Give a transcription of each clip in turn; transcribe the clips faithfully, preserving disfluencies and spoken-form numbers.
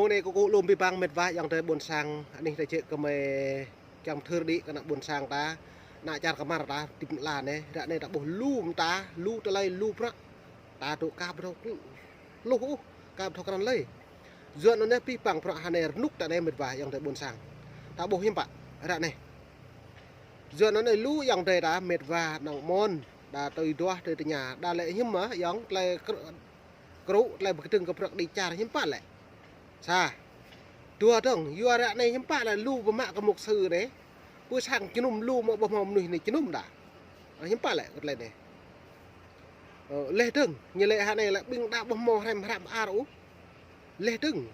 Mông anai kâo kơ lŏm abih bang mĕt wa ayŏng adơi ƀôn sang, anih ta jĕ kơ mơi kiăng thâo đĭ kơ ană ƀôn sang ta, ană čar kơmar ta, tĭp ala anai, ră anai ta ƀuh lu mơta, lu tơlơi, lu bruă. Ta dŏ ka ƀu thâo lu ôh, ka ƀu thâo krăn lơi. Yua anŭn anai abih bang bruă ha anai rơnŭk ta anai mĕt wa ayŏng adơi ƀôn sang. Ta ƀuh hiư̆m pă, ră anai. Yua anŭn anai lu ayŏng adơi ta mĕt wa nong mon, ta tui duah tui tơña, ta lĕ hiư̆m mơ̆ ayŏng tơlơi kr-, krŭ tơlơi pơkơdơ̆ng kơ bruă đĭ čar hiư̆m pă lĕ. Sa. Dua dơ̆ng, yua ră anai hiư̆m pă lĕ lu pơmă kơ mục sư anai. Pơ sang jơnum lu mơ̆ ƀu hmâo mơnuih anai jơnum đa. Ơ, hiư̆m pă lĕ kơ tơlơi anai. Ơ, laih dơ̆ng, ñu lĕ ha anai lĕ ƀing đa ƀu hmâo hrăm hrăm ar ôh. Laih dơ̆ng,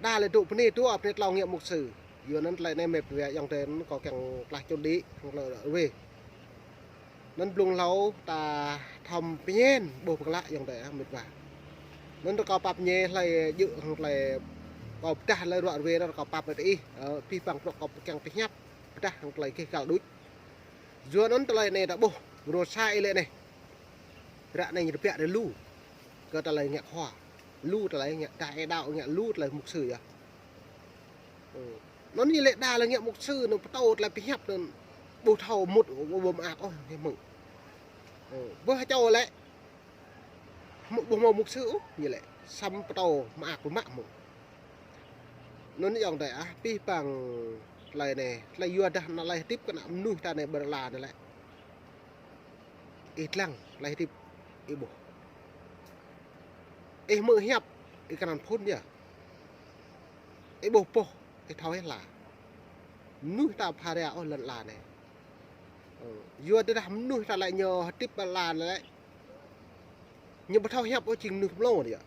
đa lĕ dŏ bơnai dua bơnai tlâo ngă mục sư. Yua anŭn tơlơi anai mĕt wa ayŏng adơi anŭn kâo kiăng klah čŭn đĭ, hăng tơlơi ruai. Anŭn blung hlâo ta thâo pơñen ƀuh pơklă ayŏng adơi mĕt wa. Anŭn rơkâo pap ñe hlơi djơ̆ hăng tơlơi kâo pơdah tơlơi ruă ruai rơkâo pap mĕt ih, ơ, abih bang bruă kâo kiăng pơhiăp, pơdah hăng tơlơi gêh gal đôč. Yua anŭn tơlơi anai ta ƀuh, rô sa ih lĕ anai. Ră anai ñu tơbiă rai lu. Kơ tơlơi ngă khua. Lu tơlơi ngă đa ê đaŏ ngă lu tơlơi mục sư yơh. Ơ. Anŭn ñu lĕ đa lĕ ngă mục sư anŭn pơtô tơlơi pơhiăp anŭn ƀu thâo mŭt ƀu mơak ôh hiư̆m mơ̆ng. Ơ. Ƀuh čô lĕ. Mŭt ƀu hmâo mục sư ôh ñu lĕ. Săm pơtô mơak ƀu mă mơ̆ng. Anŭn ayŏng adơi ah, abih bang tơlơi anai, tơlơi yua dah ană tơlơi hơdip kơ ană mơnuih ta anai ƀơi lŏn ala anai lĕ. Ih dlăng tơlơi hơdip ih ƀuh. Ih hmư̆ hiăp ih krăn phŭn yơh. Ih ƀuh boh ih thâo hĭ hla. Mơnuih ta pha ria ôh lŏn ala anai. Ơ, yua dah mơnuih ta lĕ ñu hơdip ƀơi lŏn ala anai lĕ. Ñu ƀu thâo hiăp ôh jing mơnuih pơmlô anai yơh.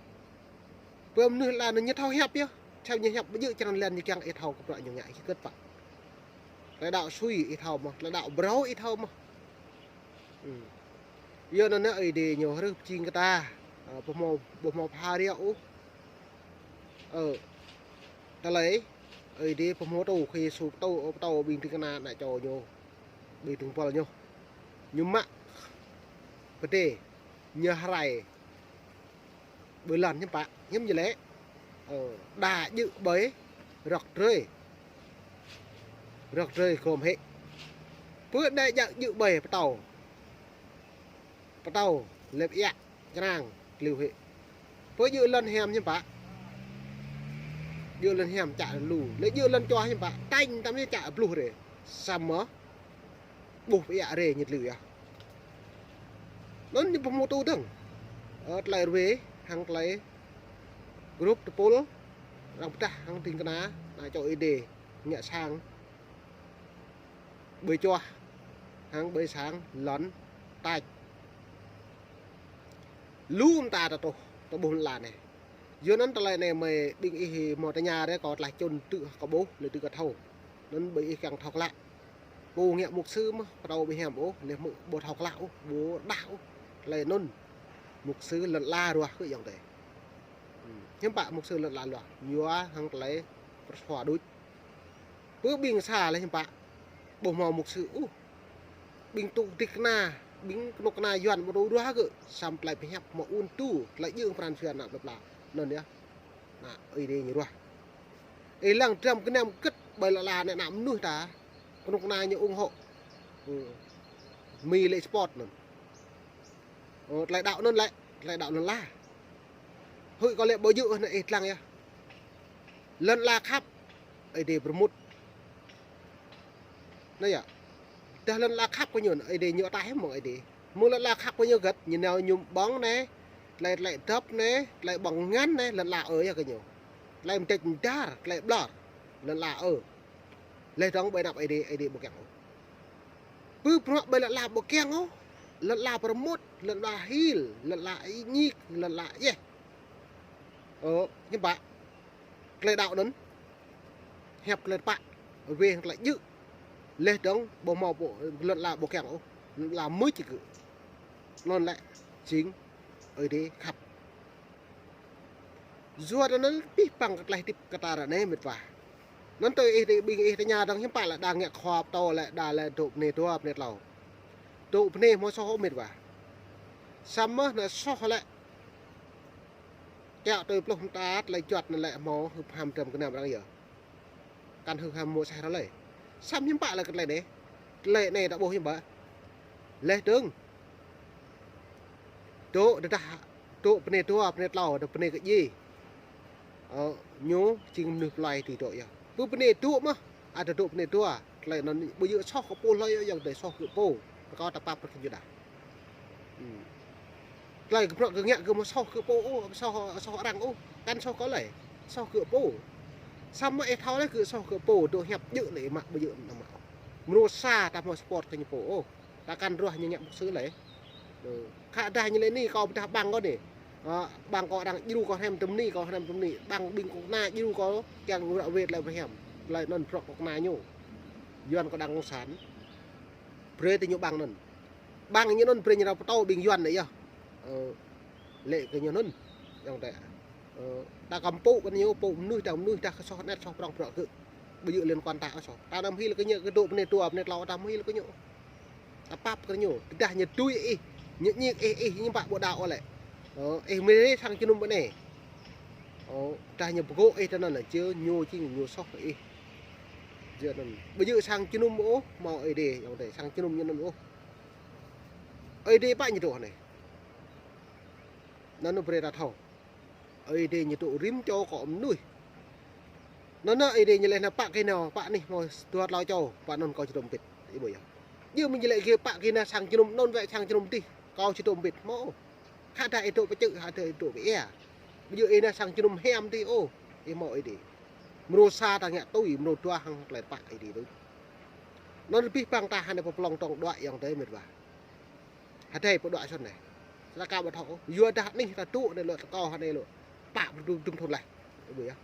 Pơ mơnuih lŏn anai ñu thâo hiăp yơh. Thâo ñu hiăp ƀu djơ̆ črăn lĕn ñu kiăng ih thâo kơ bruă ñu ngă ih kơt pă. Tơlơi đaŏ sui ih thâo mơ̆, tơlơi đaŏ brâo ih thâo mơ̆. Ư. Yua anŭn anai Ơi Adai ñu hrih pơjing kơ ta. Ơ, ƀu hmâo, ƀu hmâo pha ria ôh. Ơ. Tơlơi Ơi Adai pơhmutu Khua Yêsu pơtô, pơtô ƀing ding kơna ană čô ñu. Ƀing ding pơl ñu. Ñu mă pơdai, ñu hrai ƀơi lŏn hiư̆m pă, hiư̆m ñu lĕ. Ơ, đa djơ̆ ƀơi rơ̆k drơi. Rơ̆k drơi gôm hĭ. Pơ đa djơ̆, djơ̆ ƀơi pơtâo. Pơtâo lĕ pơiă črang tơlêu hĭ. Pơ djơ̆ lŏn hiam hiư̆m pă. Djơ̆ lŏn hiam čă lu. Lĕ djơ̆ lŏn čuah hiư̆m pă. Tañ tam ñu čă bluh rê. Samơ̆ ƀuh pơiă rê ñu tơlêu yơh. Anŭn ñu pơhmutu dơ̆ng. Ơ, tơlơi ruai, hăng tơlơi grup tơpul, arăng pơdah hăng ding kơna, ană čô Ơi Adai, ngă sang. Ƀơi čuah, hăng ƀơi sang, lŏn, tač. Lu mơta ta truh, ta ƀuh lŏn ala anai. Yua anŭn tơlơi anai mơi ƀing ih hmâo tơña rê kâo tơlơi čŭn tŭ kâo ƀuh, lĕ tŭ kâo thâo. Anŭn ƀing ih kiăng thâo klă. Pô ngă mục sư mơ̆, pơtô ƀu hiam ôh, lĕ mơ̆ ƀu thâo klă ôh, ƀu rơđah ôh. Tơlơi anŭn, mục sư lŏn ala ruah kơ ayŏng adơi. Ư, hiư̆m pă mục sư lŏn ala ruah, yua hăng tơlơi pơsua đôč. Pơ ƀing sa lĕ hiư̆m pă, ƀu hmâo mục sư ôh. Ƀing tŭ ding kơna, ƀing kơnuk kơna Yuan ƀu tŭ ruah kơ, săm tơlơi pơhiăp mơ̆ un tu, tơlơi jing pran jua ană plơi pla. Anŭn yơh. Ană Ơi Adai ñu ruah. Ih lăng dram gơnam gĭt ƀơi lŏn ala anai ană mơnuih ta. Kơnuk kơna ñu ủng hộ. Ư. Mi lĕ support anŭn. Ơ, tơlơi đaŏ anŭn lĕ, tơlơi đaŏ lŏn ala. Huĭ kâo lĕ ƀu djơ̆ anŭn ih dlăng yơh. Lŏn ala khăp, Ơi Adai pơrơmut. Anai yơh. Dah lŏn ala khăp kơ ñu, Ơi Adai ñu ataih mơ̆ng Ơi Adai. Mơ̆ng lŏn ala khăp kơ ñu gĭt, ñu nao ñu ƀơ̆ng anai, tơlơi, tơlơi dŏp anai, tơlơi ƀơ̆ng ngăn anai, lŏn ala ơ yơh kơ ñu. Tơlơi mơdĕč mơdar, tơlơi ƀlŏr, lŏn ala ơ. Laih dơ̆ng ƀơi anăp Ơi Adai, Ơi Adai ƀu kiăng ôh. Pơ bruă ƀơi lŏn ala ƀu kiăng ôh. Lŏn ala pơrơmut, lŏn ala hil, lŏn ala ih ñik, lŏn ala yeh. Ơ, hiư̆m pă. Tơlơi đaŏ anŭn. Hiăp tơlơi tơpă. Weh tơlơi djơ̆. Laih dơ̆ng ƀu hmâo pô, lŏn ala ƀu kiăng ôh. Lŏn ala mưč kơ. Anŭn lĕ jing Ơi Adai khăp. Yua anŭn abih bang kơ tơlơi hơdip kơ ta ră anai mĕt wa. Anŭn tui ih, ƀing ih tơña dơ̆ng hiư̆m pă lĕ đa ngă khua pơtô lĕ đa lĕ dŏ bơnai dua bơnai tlâo. Dŏ bơnai hmâo soh ôh mĕt wa. Samơ̆ anai soh lĕ Kiăo tui pluh mơta tơlơi juăt anŭn lĕ hmâo hưp ham dram gơnam arăng yơh. Kăn hưp ham mơ̆ sah ră lĕ. Samơ̆ hiư̆m pă lĕ kơ tơlơi anai. Tơlơi anai ta ƀuh hiư̆m pă. Laih dơ̆ng. Dŏ tơdah, dŏ bơnai dua, bơnai klâo, dŏ bơnai kơ djai. Ơ, ñu jing mơnuih plơi tui dŏ yơh. Pơ bơnai dŏ mơ̆, ăt dŏ bơnai dua. Tơlơi anŭn ƀu djơ̆ soh kơ pô hlơi yơh, ayŏng adơi, soh kơ pô. Rơkâo ta pap brơi kơ ñu đah. Hmm. Tơlơi kơ bruă kơ ngă kơ mơ̆ soh kơ pô ôh, soh, soh arăng ôh, kăn soh kơ lĕ, soh kơ pô. Samơ̆ ih thâo lĕ kơ soh kơ pô, dŏ hiăp djơ̆ lĕ mă ƀu djơ̆ anăm mă. Mrô sa ta hmâo support kơ ñu pô ôh. Ta kăn ruah ñu ngă mục sư lĕ. Ơ, khă dah ñu lĕ anai kâo pơdah ƀăng kâo anai. Ơ, ƀăng kâo arăng djru kâo hrăm tơm anai, kâo hrăm tơm anai. Ƀăng ƀing kâo kơna djru kâo, kiăng ră wĕt lĕ ƀu hiam. Tơlơi anŭn bruă kâo kơna ñu. Yuan kâo đang cộng sản. Brơi tơ ñu ƀăng anŭn. Ƀăng ñu anŭn brơi ñu rao pơtô ƀing Yuan anai yơh. Ơ, lĕ kơ ñu anŭn. Ayŏng adơi. Ơ, ta kăm pŭ kơ ñu, pŭ mơnuih, ta mơnuih, ta kơ soh net, soh prŏng prŏng kơ. Ƀu djơ̆ liên quan ta soh. Ta anăm hil kơ ñu, kơ dŏ bơnai dua, bơnai klâo, ta hmâo hil kơ ñu. Ta pap kơ ñu. Tơdah ñu tui ih, ñu ñik ih, ih ñu pă ƀu đaŏ ôh lĕ. Ơ, ih mơ̆ rê sang jơnum bơnai. Ơ, tơdah ñu pơgŏ ih tơ anŭn lĕ, jơ ñu jing ñu soh kơ ih. Jơ anŭn. Ƀu djơ̆ sang jơnum ôh, hmâo Ơi Adai, ayŏng adơi, sang jơnum ñu anŭn ôh. Ơi Adai pă ñu dŏ anai. Anŭn brơi ta thâo. Ơi Adai ñu dŏ rĭm čô akŏ mơnuih. Anŭn Ơi Adai ñu laĭ anai pă kơ nao, pă anih hmâo dua klâo čô, pă anŭn kâo či dŏ mbĭt, ih ƀuh yơh. Jơ mơ̆ ñu laĭ kơ pă kơ nao sang jơnum anŭn wĕ sang jơnum adih, kâo či dŏ mbĭt, hmâo. Khă dah ih dŏ pơčư̆, khă dah ih dŏ pơia. Ƀu djơ̆ ih nao sang jơnum hiam adih ôh, ih hmâo Ơi Adai. Mrô sa ta ngă tui, mrô dua hăng tơlơi pă Ơi Adai đôč. Anŭn abih bang ta hơnai pơplŏng tŏng đuaĭ ayŏng adơi mĕt wa. Hơdai pơđuaĭ sŏn anai. Sa ka ƀu thâo. Yua dah anih ta dŏ anai lŏ, ta kâo hơnai lŏ. Pă pơdŭng dŭng thun laih. Ih ƀuh yơh.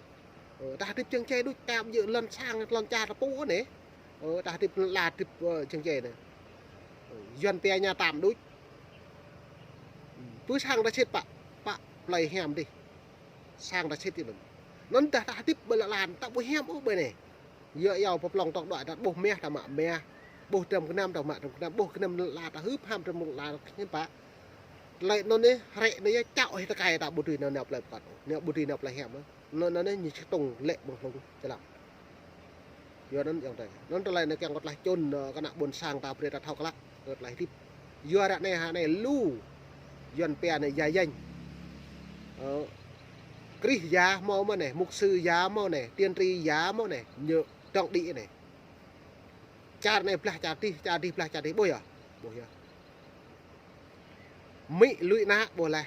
Ơ, ta hơdip jơ̆ng jai đôč, ta ƀu djơ̆ lŏn sang, lŏn čar ta pô anai. Ơ, ta hơdip lŏn ala hơdip, ơ, jơ̆ng jai anai. Ơ, Yuan pia ñu tam đôč. Pơ sang ta sĭt pă, pă plơi hiam adih. Sang ta sĭt tui anŭn. Anŭn dah ta hơdip ƀơi lŏn ala ta ƀu hiam ôh ƀơi anai. Yua iâu pơplŏng tŏng đuaĭ ta ƀuh mah ta mă mah. Ƀuh dram gơnam ta mă dram gơnam. Ƀuh gơnam lŏn ala ta hưp ham dram lŏn ala hiư̆m pă. Tơlơi anŭn anai, hrĕ anai yơh čŏk hĭ tơkai ta ƀu dưi nao nao plơi pơkŏn. Nao ƀu dưi nao plơi hiam. Anŭn anai ñu či tŏng lĕ ƀơ̆ng hlung čơlăm. Yua anŭn ayŏng adơi. Anŭn tơlơi anai kiăng kơ tơlơi čun, ơ, kơ ană ƀôn sang ta brơi ta thâo klă. Kơ tơlơi hơdip. Yua ră anai hơnai lu. Yuan pia anai ya yang. Ơ, Krist ya hmâo mơ̆ anai, mục sư ya hmâo anai, tiên tri ya hmâo anai, ñu dŏng đĭ anai. Čar anai blah čar adih, čar adih blah čar adih, ƀuh yơh. Ƀuh yơh. Amĭ lui ană ƀuh laih.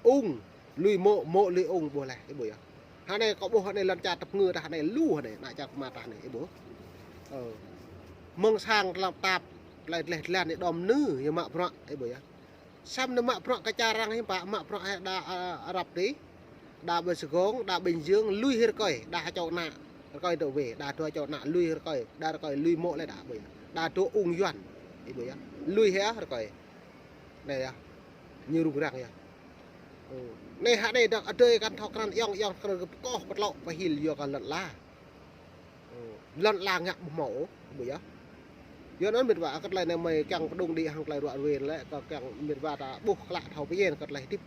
Ung lui mô̆, mô̆ lui ung ƀuh laih, ih ƀuh yơh. Hơnai kâo ƀuh hơnai lŏn čar tơpơngư ta hơnai lu hơnai, ană čar kơma ta hơnai, ih ƀuh. Ơ. Mơ̆ng sang tơlap tap, tơlơi dleh dlan anai đom nư, yua mă bruă, ih ƀuh yơh. Samơ̆ nao mă bruă kơ čar arăng hiư̆m pă, mă bruă hĭ đa, a, Arab adih. Đa ƀơi Sài Gòn, đa Bình Dương, lui hĭ rơkơi, đa čô ană, rơkơi dŏ wê, đa dua čô ană, lui hĭ rơkơi, đa rơkơi, lui mô̆ lĕ đa ƀơi. Đa dŏ ung Yuan, ih ƀuh yơh. Lui hĭ rơkơi. Anai yơh. Ñu rŭng răng yơh. Ơ. Anai hơnai dŏ adơi kăn thâo krăn ayŏng, ayŏng krăn kơ pơkŏh pơtlŏ pơhil yua kơ lŏn ala. Ơ, lŏn ala ngă ƀu hmâo ôh, ƀuh yơh. Yua anŭn mĕt wa, kơ tơlơi anai mơi kiăng pơdŏng đĭ hăng tơlơi ruă ruê lĕ, kơ kiăng mĕt wa ta ƀuh klă thâo pơyên kơ tơlơi hơdip.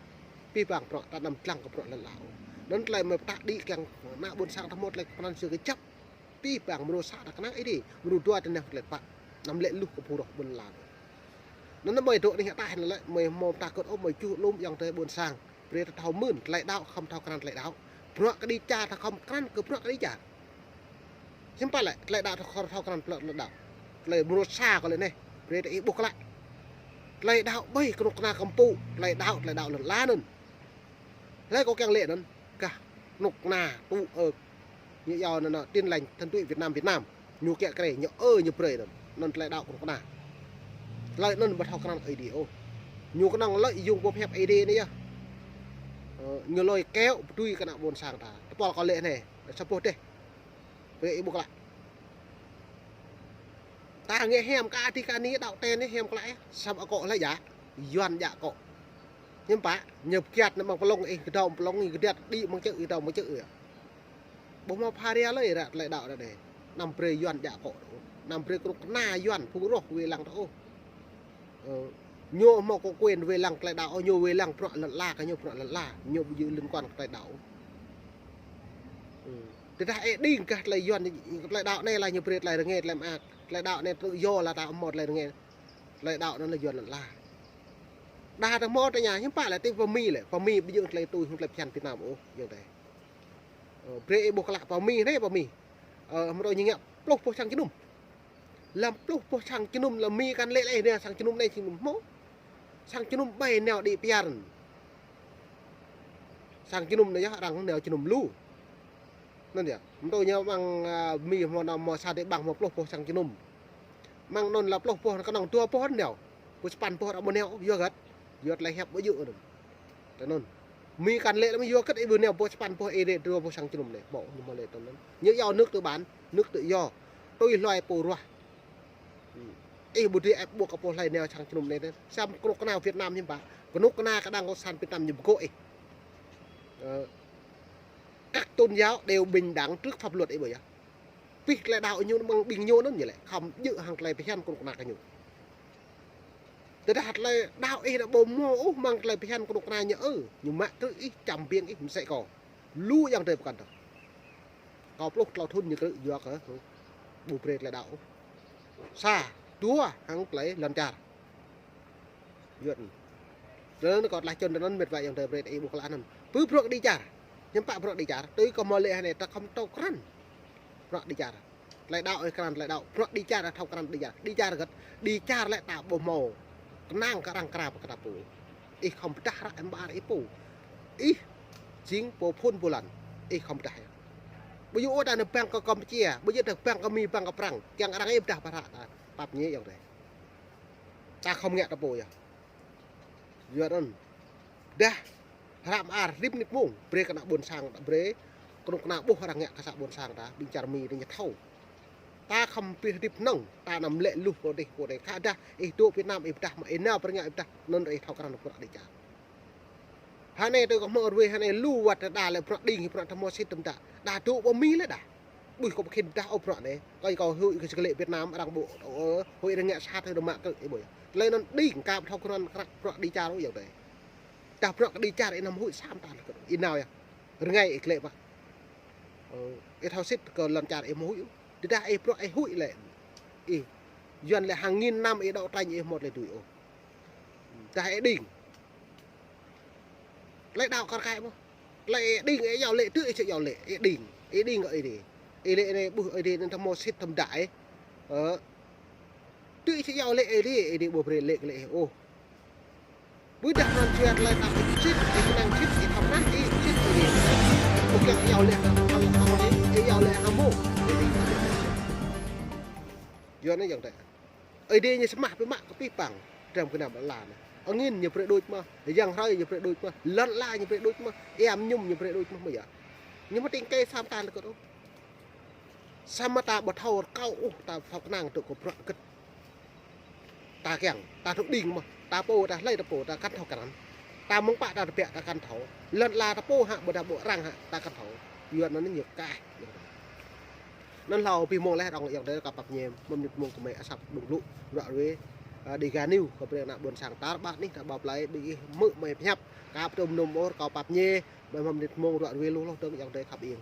Abih bang bruă ta anăm dlăng kơ bruă lŏn ala ôh. Anŭn tơlơi mơi pơtă đĭ kiăng ană ƀôn sang ta hmâo tơlơi kơpơnăn sư̆ kơjăp. Abih bang mrô sa ta kơnang Ơi Adai, mrô dua ta nao kơ tơlơi pă. Anăm lĕ luh kơ phung roh ƀôn lan. Anŭn mơi dŏ anih ataih anŭn lĕ, mơi hmâo pơtă kơt ôh, mơi čuh lŏm ayŏng adơi ƀôn sang. Brơi ta thâo mơ̆n, tơlơi đaŏ khŏm thâo krăn tơlơi đaŏ. Bruă kơđi čar ta khŏm krăn kơ bruă kơđi čar. Hiư̆m pă lĕ, tơlơi đaŏ ta khŏm thâo krăn bruă tơlơi đaŏ. Tơlơi mrô sa kơ lĕ anai, brơi ta ih ƀuh klă. Tơlơi đaŏ ƀơi kơnuk kơna kơmpŭ, tơlơi đaŏ, tơlơi đaŏ lŏn ala anŭn. Hlơi kâo kiăng lĕ anŭn, gah kơnuk kơna tŭ ơ̆k. Ñu iâu anŭn, anŭn, Tin Lành thần túy Việt Nam, Việt Nam. Ñu kiă kriê, ñu ơ, ñu brơi anŭn. Anŭn tơlơi đaŏ kơnuk kơna. Tơlơi anŭn ƀu thâo krăn Ơi Adai ôh. Ñu kơnơ̆ng lơi yŭng pơhiăp Ơi Adai anai yơh. Ơ, ñu lơi keo pơdui kơ ană ƀôn sang ta. Tơpul kâo lĕ anai, sa boh dêh. Brơi ih ƀuh klă. Ta ngă hiam kơ adih kơ anai đaŏ ten anai hiam klă yơh. Samơ̆ akŏ hlơi djă. Yuan djă akŏ. Hiư̆m pă, ñu pơkiăt anai mơ̆ng pơlông ih, kơdŏ pơlông ih, kơđiăt đĭ mơ̆ng čư̆ ih, kơdŏ mơ̆ng čư̆ ih. Ƀu hmâo phara lơi ră tơlơi đaŏ ră anai. Anăm brơi Yuan djă akŏ ta ôh. Anăm brơi kơnuk kơna Yuan phung roh wai lăng ta ôh. Ơ, Ñu hmâo kơ quyền wai lăng tơlơi đaŏ, ñu wai lăng bruă lŏn ala kơ ñu, bruă lŏn ala. Ñu ƀu djơ̆ liên quan kơ tơlơi đaŏ. Ư. Tơdah ih đing gah tơlơi Yuan, tơlơi đaŏ anai lah ñu brơi tơlơi rơngai, tơlơi mơak. Tơlơi đaŏ anai tự do lah ta hmâo tơlơi rơngai. Tơlơi đaŏ anai lah Yuan lŏn ala. Đa ta hmâo tơña, hiư̆m pă lĕ tui pơ Mi lĕ. Pơ Mi ƀu djơ̆ tơlơi tui hăng tơlơi phiăn Việt Nam ôh, ayŏng adơi. Ơ, brơi ih ƀuh klă pơ Mi anai, pơ Mi. Ơ, hmâo tơlơi ñu ngă pluh boh sang jơnum. Lăm pluh boh sang jơnum lăm Mi kăn lĕ lĕ nao sang jơnum anai jơnum hmâo. Sang jơnum ƀai nao đĭ piar. Sang jơnum anai yơh arăng nao jơnum lu. Anŭn yơh, mơ̆ng tui ñu ƀing, a, Mi hmâo nao hmâo sa đĭ ƀăng hmâo pluh boh sang jơnum. Mơ̆ng anŭn lăm pluh boh kơnơ̆ng dua boh nao. Boh sapăn boh arăng ƀu nao, yua hơget. Yua tơlơi hiăp ƀu djơ̆ anŭn. Tui anŭn. Mi kăn lĕ lăm yua hơget ih ƀu nao boh sapăn boh ih đĭ dua boh sang jơnum anai. Ƀu, ñu hmâo lĕ tui anŭn. Ñu yua nước tư bản, nước tự do. Tui hluai pô ruah. Ih ƀu dưi ĕp ƀuh kơ pô hlơi nao sang jơnum anai tơ. Samơ̆ kơnuk kơna Việt Nam hiư̆m pă. Kơnuk kơna kơđang cộng sản Việt Nam ñu pơgô̆ ih. Ơ, các tôn giáo đều bình đẳng trước pháp luật ih ƀuh yơh. Pih tơlơi đaŏ ñu mơ̆ng ƀing ñu anŭn ñu lĕ. Khŏm djơ̆ hăng tơlơi phiăn kơnuk kơna kơ ñu. Tơdah tơlơi đaŏ ih ƀu hmâo ôh mơ̆ng tơlơi phiăn kơnuk kơna ñu ư. Ñu mă krư̆ ih, čăm ƀiêng ih, mơsĕ kâo. Lu ayŏng adơi pơkŏn tơ. Kâo pluh klâo thŭn ñu krư̆ yua kơ ƀu brơi tơlơi đaŏ. Sa, dua, hăng tơlơi lŏn čar. Yuan. Tui anŭn kâo tơlơi čun tui anŭn mĕt wa ayŏng adơi brơi ih ƀuh klă anŭn. Pơ bruă kơ đĭ čar. Hiư̆m pă bruă đĭ čar. Tui kâo hmâo lĕ hơnai ta khŏm thâo krăn. Bruă đĭ čar. Tơlơi đaŏ ih krăn tơlơi đaŏ. Bruă đĭ čar thâo krăn đĭ čar. Đĭ čar hơget. Đĭ čar lĕ ta ƀu hmâo kơnang kơ arăng krao pơkra pô. Ih khŏm pơdah hră ƀar ih pô. Ih jing pô phŭn pô lăn. Ih khŏm pơdah yơh. Ƀu djơ̆ ôh ta nao ƀăng kơ Kampuchia, ƀu djơ̆ ta ƀăng kơ Mi, ƀăng kơ Prăng. Kiăng arăng ih pơdah pơ hră ta. Pap ñe ayŏng adơi. Ta khŏm ngă ta pô yơh. Yua anŭn. Dah. Hră mơar rĭm mơnit mông. Brơi kơ ană ƀôn sang ta brơi. Kơnuk kơna ƀuh arăng ngă kơ sa ƀôn sang ta. Ƀing čar Mi anai ñu thâo. Ta khŏm pĭ hơdip hnơ̆ng. Ta anăm lĕ luh pô dih pô dih. Khă dah ih dŏ Việt Nam ih pơdah mă ih nao pơ rơngiao ih pơdah. Anŭn ih thâo krăn bruă đĭ čar. Hơnai tui kâo hmâo ruai hơnai lu wơ̆t đa lĕ bruă đing bruă tơhmô sĭt tơm đa. Đa dŏ pơ Mi lĕ đa. Ƀuh kâo pơkhĭn pơdah ôh bruă anai. Kâo kâo huĭ kơ čơkơlĕ Việt Nam arăng ƀu, ơ, huĭ rơngiă sat huĭ rơmă kơ ih ƀuh. Tơlơi anŭn đing kâo ƀu thâo krăn krăk bruă đĭ čar ôh ayŏng adơi. Tơdah bruă kơ đĭ čar ih anăm huĭ sa mơta kơ ih nao yơh. Rơngai ih klĕ pă. Ơ, ih thâo sĭt kơ lŏn čar ih hmâo huĭ ôh. Tơdah ih bruă ih huĭ lĕ. Ih. Yuan lĕ hàng nghìn năm ih đấu tranh ih hmâo tơlơi dưi ôh. Tơdah ih đing. Tơlơi đaŏ kar kaĭ mơ̆n. Tơlơi ih đing ih iâu laĭ, tui ih či iâu laĭ, ih đing. Ih đing kơ Ơi Adai. Ih laĭ anai ƀuh Ơi Adai anŭn tơhmô sĭt tơm đa ih. Ơ. Tui ih či iâu laĭ Ơi Adai, Ơi Adai ƀu brơi laĭ kơ laĭ ih ôh. Ƀudah anŭn jua tơlơi đaŏ ih sĭt, ih kơnang sĭt, ih khŏm răng ih sĭt Ơi Adai. Ƀu kiăng iâu laĭ hăng, hăng, hăng Ơi Adai, ih iâu laĭ hăng mơ̆. Yua anai ayŏng adơi. Ơi Adai ñu samơ̆ pơmă kơ pih păng, dram gơnam lŏn ala anai. Angin ñu brơi đôč mơ̆n, yang hrơi ñu brơi đôč mơ̆n, lŏn ala ñu brơi đôč mơ̆n, ia mơñum ñu brơi đôč mơ̆n, mơ̆ yơh. Ñu mơ̆ tĭng kơ sa mơta lơkơt ôh. Samơ̆ ta ƀu thâo rơkâo ôh, ta thâo kơnang tŭ kơ bruă hơget. Ta kiăng, ta tŭ đing mơ̆n, ta pô, ta hlơi ta pô, ta kăn thâo krăn. Ta mơ̆ng pă ta tơbiă ta kăn thâo. Lŏn ala ta pô hă, ƀôdah ƀu arăng hă, ta kăn thâo. Yua anŭn ñu kah. Anŭn hlâo abih mông laih rŏng ayŏng adơi kâo pap ñe, mơ̆ng mơnit mông kơ mơi asăp đŭng glŭ, ruă ruê, a, đi gah niu, kơ brơi ană ƀôn sang tar ƀar anih, ta ƀap lai, ƀing ih hmư̆ mơi pơhiăp, kâo pơtơm nŭm ôh, kâo pap ñe, mơi mơ̆ng mơnit mông ruă ruê lu hloh dơ̆ng ayŏng adơi khăp ing.